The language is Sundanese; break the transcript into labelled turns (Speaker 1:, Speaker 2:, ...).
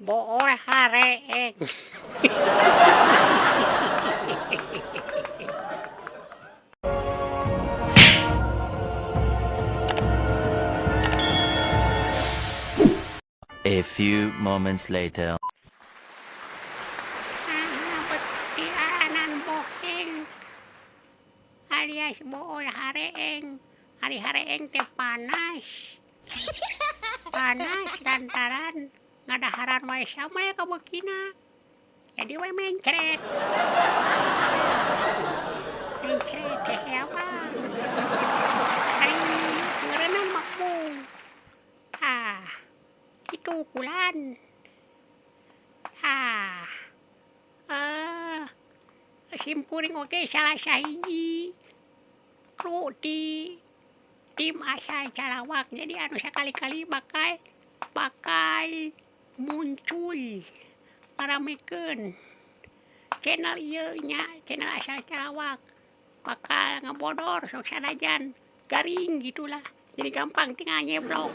Speaker 1: Bool hareeng.
Speaker 2: A few moments later.
Speaker 1: Ah, betianan boheng alias bool hareeng. Ari hareeng teh panas. Panas lantaran ngadaharan wae samel kabeukina. Jadi we mencret. Mencret teh siapa? Ari meureunan mah. Ah, kitu kulan. Ah. Sim kuring oge salah sahiji kru di tim Asal Calawak, jadi anu sakali-kali bakal bakal muncul ngaramekeun channel ieu nya, channel Asal Calawak, bakal ngebodor sok sanajan garing gitulah, jadi gampang tinggal nyeblok.